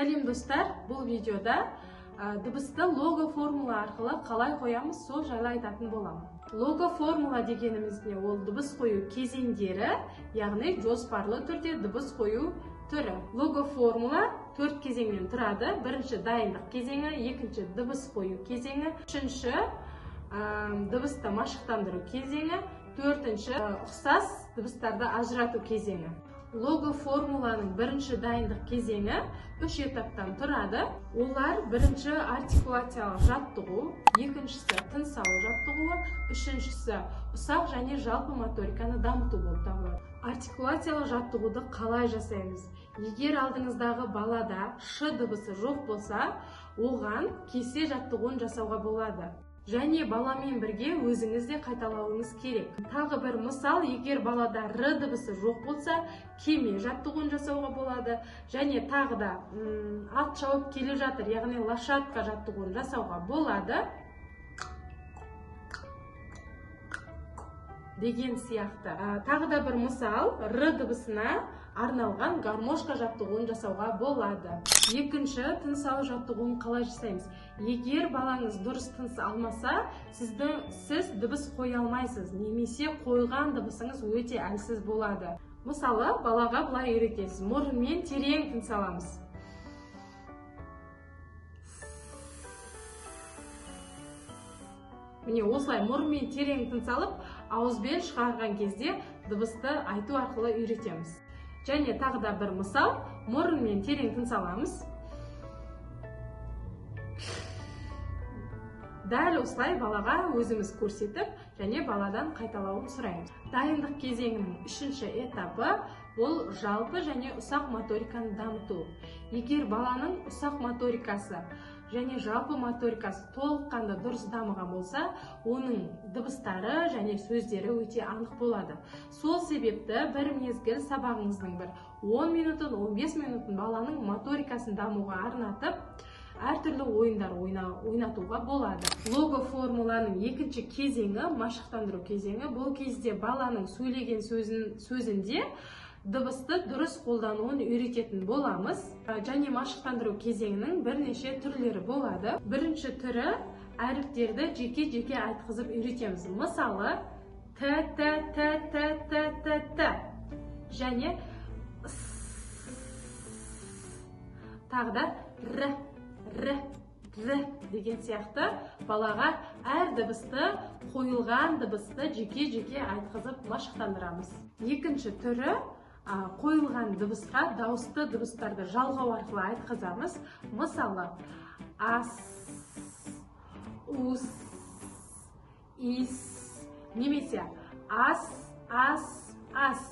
Сәлем достар, бұл видеода дыбысты лого-формула арқылы қалай қоямыз, сол жайлы айтатын боламын. Лого-формула дегеніміз не? Ол дыбыс қою кезеңдері, яғни жоспарлы түрде дыбыс қою түрі. Лого-формула 4 кезеңнен тұрады. Бірінші дайындық кезеңі, екінші дыбыс қою кезеңі, үшінші дыбысты машықтандыру кезеңі, төртінші ұқсас дыбыстарды ажырату кезеңі. Лого-формуланың бірінші дайындық кезеңі 3 этаптан тұрады. Олар бірінші артикуляциялық жаттығу, екіншісі тыныс алу жаттығуы, үшіншісі ұсақ және жалпы моториканы дамыту болып табылады. Артикуляциялық жаттығуды қалай жасаймыз? Егер алдыңыздағы балада ш дыбысы жоқ болса, оған кесе жаттығуын жасауға болады. Және баламен бірге өзіңіз де қайталауыңыз керек. Тағы бір мысал, егер балада р дыбысы жоқ болса, кеме жаттығуын жасауға болады. Және тағы да ат шауып келе жатыр, яғни лошадка жаттығуын жасауға болады. Деген сияқты. Тағы да бір мысал, р дыбысына арналған гармошка жаттығуын жасауға болады. Екінші, тыныс алу жаттығуын қалай жасаймыз? Егер балаңыз дұрыс тыныс алмаса, сіз дыбыс қоя алмайсыз, немесе қойған дыбысыңыз өте әлсіз болады. Мысалы, балаға былай үйретесіз. Мұрынмен терең тыныс аламыз. Міне осылай мұрынмен терең тыныс алып, ауызбен шығарған кезде дыбысты айту арқылы үйретеміз. Және тағы да бір мысал, мұрынмен терең тыныс аламыз. Дәл осылай балаға өзіміз көрсетіп, және баладан қайталауын сұраймыз. Дайындық кезеңінің үшінші этапы ол жалпы және ұсақ моториканы дамыту. Егер баланың ұсақ моторикасы және жалпы моторикасы толыққанды дұрыс дамыған болса, оның дыбыстары және сөздері өте анық болады. Сол себепті бір мезгіл сабағыңыздың бір 10 минутын, 15 минутын баланың моторикасын дамуға арнатып, әртүрлі ойындар ойнатуға болады. Лого-формуланың екінші кезеңі, машықтандыру кезеңі. Бұл кезде баланың сөйлеген сөзінде дыбысты дұрыс қолдануын үйрететін боламыз. Және машықтандыру кезеңінің бірнеше түрлері болады. Бірінші түрі әріптерді жеке-жеке айтқызып үйретеміз. Мысалы, т, т, т, т, т, т, т және с, тағы да р, р, р деген сияқты балаға әр дыбысты, қойылған дыбысты жеке-жеке айтқызып машықтандырамыз. Екінші түрі қойылған дыбысқа дауысты дыбыстарды жалғау арқылы айтқызамыз. Мысалы, ас, ус, ис, немесе ас, ас, ас,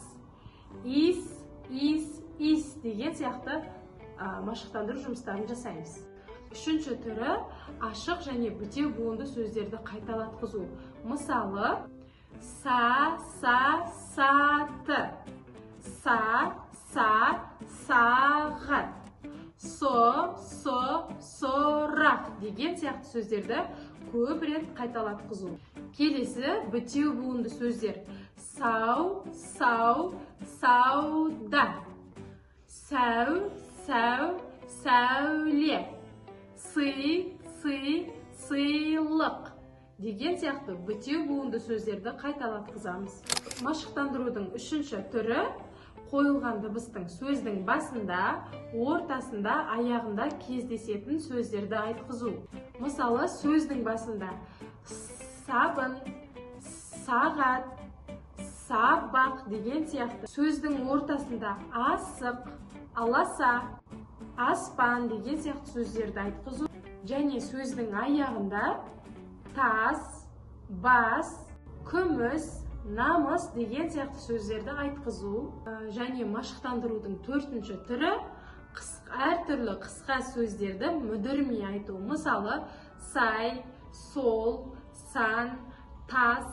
ис, ис, ис деген сияқты машықтандыру жұмыстарын жасаймыз. Үшінші түрі ашық және бітеу буынды сөздерді қайталатқызу. Мысалы, са, са, саты, са, са, сағат, со, со, сорақ деген сияқты сөздерді көп рет қайталатқызу. Келесі бітеу буынды сөздер. Сау, сау, сауда, сәу, сәу, сәуле, сый, сый, сыйлық деген сияқты бітеу буынды сөздерді қайталатқызамыз. Машықтандырудың үшінші түрі қойылған дыбыстың сөздің басында, ортасында, аяғында кездесетін сөздерді айтқызу. Мысалы, сөздің басында сабын, сағат, сабақ деген сияқты. Сөздің ортасында асық, аласа, аспан деген сияқты сөздерді айтқызу. Және сөздің аяғында тас, бас, күміс, намыс деген сияқты сөздерді айтқызу. Және машықтандырудың төртінші түрі әртүрлі қысқа сөздерді мүдірмей айту. Мысалы, сай, сол, сан, тас,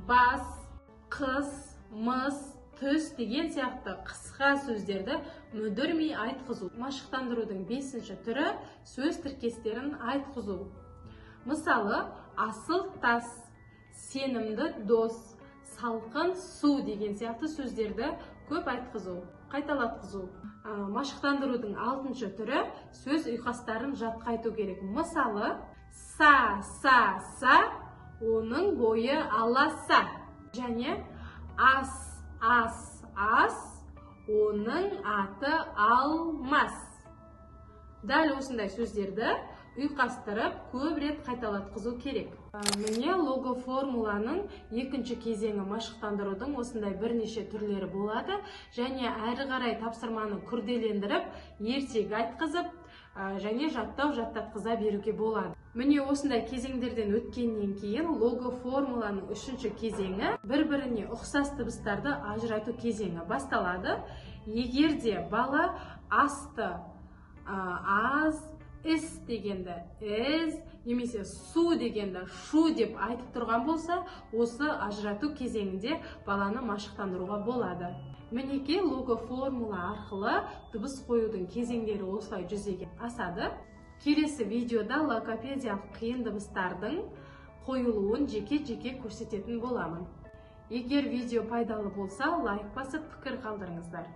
бас, қыс, мыс, түс деген сияқты қысқа сөздерді мүдірмей айтқызу. Машықтандырудың бесінші түрі сөз тіркестерін айтқызу. Мысалы, асыл тас, сенімді дос, салқын су деген сияқты сөздерді көп айтқызу. Қайталатқызу. Машықтандырудың алтыншы түрі — сөз ұйқастарын жатқа айту керек. Мысалы, са, са, са, оның бойы аласа. Және ас, ас, ас, оның аты Алмас. Дәл осындай сөздерді ұйқастырып, көп рет қайталатқызу керек. Міне, логоформуланың екінші кезеңі, машықтандырудың осындай бірнеше түрлері болады. Және әрі қарай тапсырманы күрделендіріп, ертегі айтқызып және жаттау жаттатқыза беруге болады. Міне, осындай кезеңдерден өткеннен кейін логоформуланың үшінші кезеңі, бір біріне ұқсас дыбыстарды ажырату кезеңі басталады. Егер де бала асты аз, іс дегенді із немесе су дегенді шу деп айтып тұрған болса, осы ажырату кезеңінде баланы машықтандыруға болады. Мінекей, логоформула арқылы дыбыс қоюдың кезеңдері осылай жүзеге асады. Келесі видеода логопедиялық қиын дыбыстардың қойылуын жеке-жеке көрсететін боламын. Егер видео пайдалы болса, лайк басып, пікір қалдырыңыздар.